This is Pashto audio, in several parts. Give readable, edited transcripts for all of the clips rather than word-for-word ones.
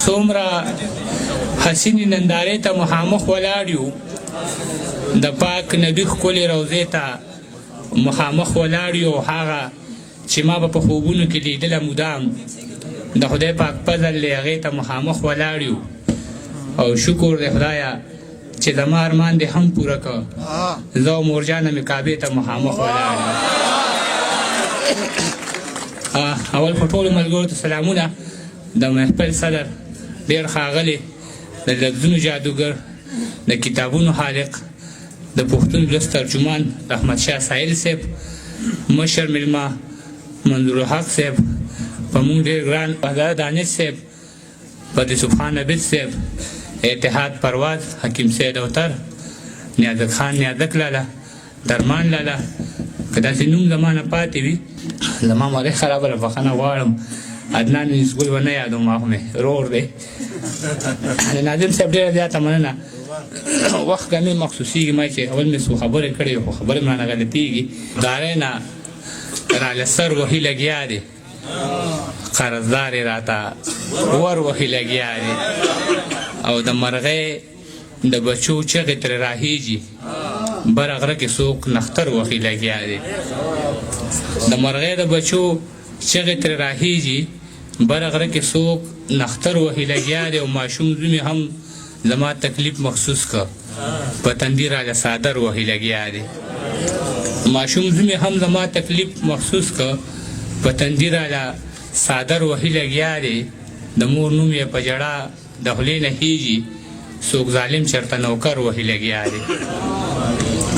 څومره حسینې نندارې ته مخامخ ولاړ یو، د پاک نبي ښکلې روضې ته مخامخ ولاړ یو، هغه چې ما به په خوبونو کې لیدله مدام، د خدای پاک فضل دی هغې ته مخامخ ولاړ یو. او شکر دی خدایه چې زما ارمان دې هم پوره کړ، زه او مورجانه مې کعبې ته مخامخ ولاړ یم. اول خو ټولو ملګرو ته سلامونه. د محفل صدر ډېر ښاغلی، د لفظونو جادوګر، د کتابونو خالق، د پښتون ولس ترجمان رحمت شاه ساحل صاحب، مشر مېلمه منظور الحق صاحب، په مونږ ډېر ګران حضرت دانش صاحب، بدی سبحان عابد صاحب، اتحاد پرواز، حکیم سید اوتر، نیازک خان نیازک لالا، درمان لالا، که داسې نوم زما نه پاتې وي زما مالې خرابه ده، بخښنه غواړم. عدنان انیسګل به نه یادوم، ما خو مې رور دی. د ناظم صاحب ډېره زیاته مننه. وخت کمې مخصوصېږي، ما چې اول مې څو خبرې کړې خو خبرې مې رانه غلطېږي. دارې نه راله سر وهي لګیا دی، قرضدار یې راته ور وهي لګیا دی، او د مرغۍ د بچو چغې ترې راهیږي، بره غره کې څوک نختر وهي لګیا دی. د مرغۍ د بچو چغې ترې راهیږي، بره غره کې څوک نختر وهي لګیا دی. او ماشوم زوی مې هم زما تکلیف مخصوص که، په تندي راله څادر وهي لګیا دی. ماشوم زوی مې هم زما تکلیف مخصوص که، په تندي راله څادر وهي لګیا دی. د مور نوم یې په ژړا د خولې نه خېژي، څوک ظالم چرته نوکر وهي لګیا دی.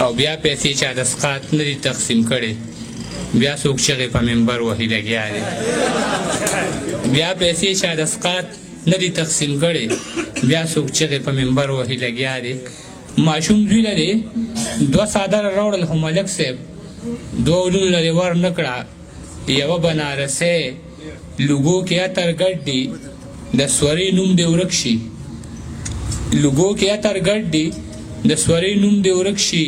او بیا پیسې چا د سقاط نه دي تقسیم کړې، بیا څوک چغې په منبر وهي لګیا دی. بیا پیسې چا د سقاط نه دي تقسیم کړې، بیا څوک چغې په منبر وهي لګیا دی. ماشوم زوی له دې دوه څادره راوړل، خو ملک صاحب دوه لونو له دې ور نه کړه. یوه بنارسۍ لوګو کې عطر ګډ دي، د سورې نوم دې ورک شي. لوګو کې عطر ګډ دي، د سورې نوم دې ورک شي.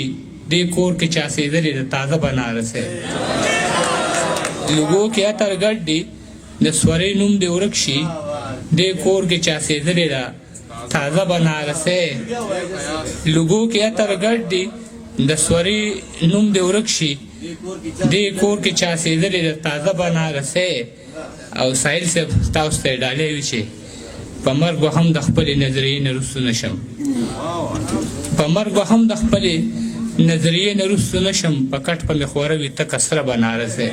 دې کور کې چا سېدلې د تازه بنارسۍ. لوګو کې عطر ګډ دي، د سورې نوم دې ورک شي. دې کور کې چا سېدلې ده تازه بنارسۍ. لوګو کې عطر ګډ دي، د سورې نوم دې ورک شي. دې کور کې چا سېدلې ده تازه بنارسۍ. او ساحل صاحب تاسو ته یې ډالۍ وي چې په مرګ به هم د خپلې نظریې نه وروسته نه شم، په مرګ به هم د خپلې نظریې نه وروسته نه شم. په کټ په مې خوره وي تکه سره بنارسۍ.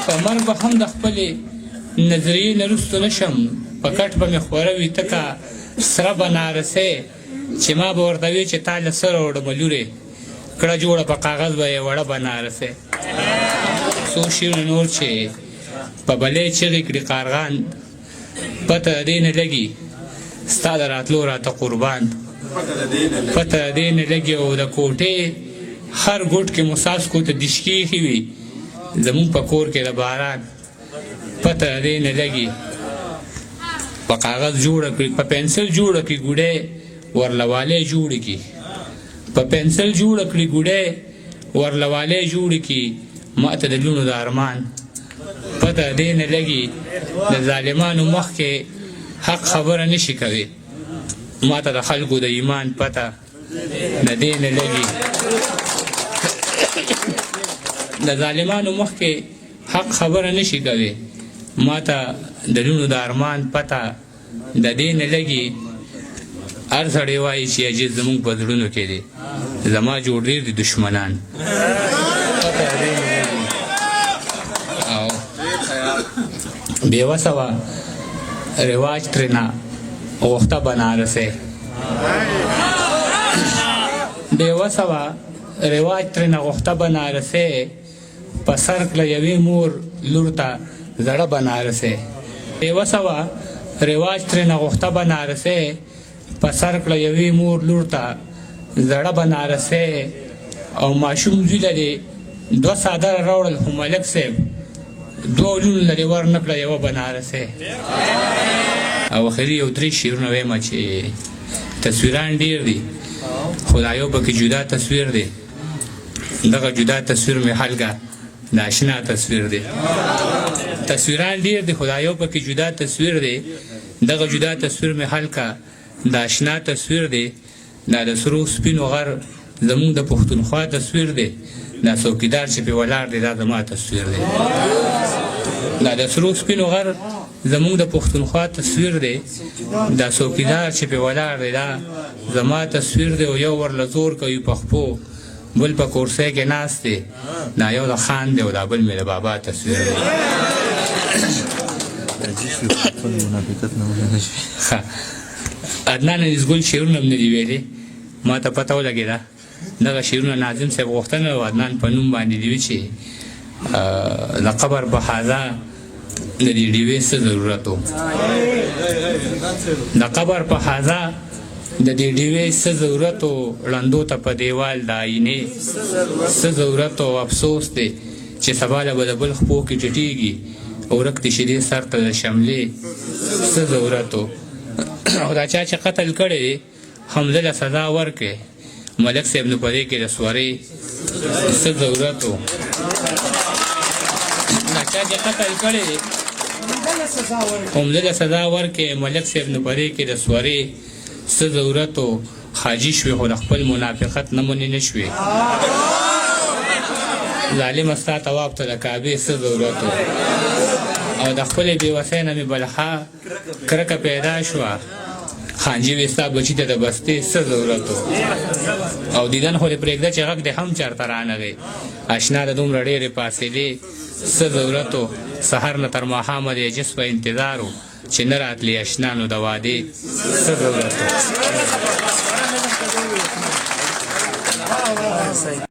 په مرګ به هم د خپلې نظریې نه وروسته نه شم، په کټ به مې خوره وي تکه سره بنارسۍ. چې ما به ورته وی چې تا له څه راوړمه لورې، کړه جوړه په کاغذ به یې وړه بنارسۍ. څو شعرونه نور چې په بلې چغې کړي قارغان، پته د دې نه لګي ستا د راتلو راته قربان، پته د دې نه لګي. او د کوټې هر ګوټ کې مو څاڅکو ته دشکې ایښې وي، زموږ په کور کې د باران پته د دې نه لګي. په کاغذ جوړه کړي، په پنسل جوړه کړي ګوډی، ورله والی جوړې کړي. په پنسل جوړه کړي ګوډی، ورله والی جوړې کړي. ما ته د لوڼو د ارمان پته دې نه لګي. د ظالمانو مخکې حق خبره نشي کوي، ما ته د خلکو د ایمان پته د دې نه لګي. د ظالمانو مخکې حق خبره نشي کوي، ما ته د لوڼو د ارمان پته د دې نه لګي. هر سړی وایي چې عاجز زموږ په زړونو کې دی، زما جوړ ډېر دي دښمنان، پته د دې نه لګي. او بېوسه وه رواج ترېنه غوښته بنارسې، بېوسه وه رواج ترېنه غوښته بنارسې. په سر کړه یوې مور لور ته زړه بنارسې. بېوسه وه رواج ترېنه غوښته بنارسې، په سر کړه یوې مور لور ته زړه بنارسې. او ماشوم زوی له دې دوه څادره راوړل، خو ملک صاحب دوه لوڼو له دې ور نه کړه یوه بنارسې. او اخري یو درې شعرونه وایم چې تصویران ډېر دي، خو دا یو پکې جدا تصویر دی. دغه جدا تصویر مې خلکه د اشنا تصویر دی. تصویران ډیر دي، خو دا یو پکې جدا تصویر دی. دغه جدا تصویر مې هلکه د اشنا تصویر دی. دا د سرو سپینو غر زمونږ د پښتونخوا تصویر دی. دا څوکیدار چې پې ولاړ دی دا زما تصویر دی. دا د سرو سپینو غر زمونږ د پښتونخوا تصویر دی. دا څوکیدار چې پې ولاړ دی دا زما تصویر دی. او یو ورله زور کوي په خپو، بل په کورسۍ کې ناست دی. دا یو د خان دی او دا بل مې د بابا تصویر دی. عدنان انیس ګل شعرونه هم نه دي ویلي، ما ته پته ولګېده. دغه شعرونه ناظم صاحب غوښتنه او عدنان په نوم باندې دی چې د قبر په حاضه د دې ډیوې څه ضرورت و، د قبر په حاضه د دې ډیوې څه ضرورت و، ړندو ته په دیوال د آینې څه ضرورت و. افسوس دی چې سبا له به د بل خپو کې ټیټېږي، ورک دي شیدې سر ته د شملې څه ضرورت و. او دا چا چې قتل کړی دی همده له سزا ورکړي، ملک صاحب نو په دې کې د سورې څه ضرورت و. دا چا چې قتل کړی دی همده له سزا ورکړي، ملک صاحب نو په دې کې د سورې څه ضرورت و. حاجي شوې خو د خپل منافقت نمونې نه شوې، ظالمه ستا طواف ته د کعبې څه ضرورت و. او د خپلې بېوسۍ نه مې بلها کرکه پیدا شوه، خانجي وې ستا بچي ته د بستې څه ضرورت و. او دیدن خو دې پرېږده چې غږ دې هم چېرته رانغی، اشنا د دومره ډېرې فاصلې څه ضرورت و. سهار نه تر ماښامه د عجز په انتظار و، چې نه راتلې اشنا نو د وعدې څه ضرورت و.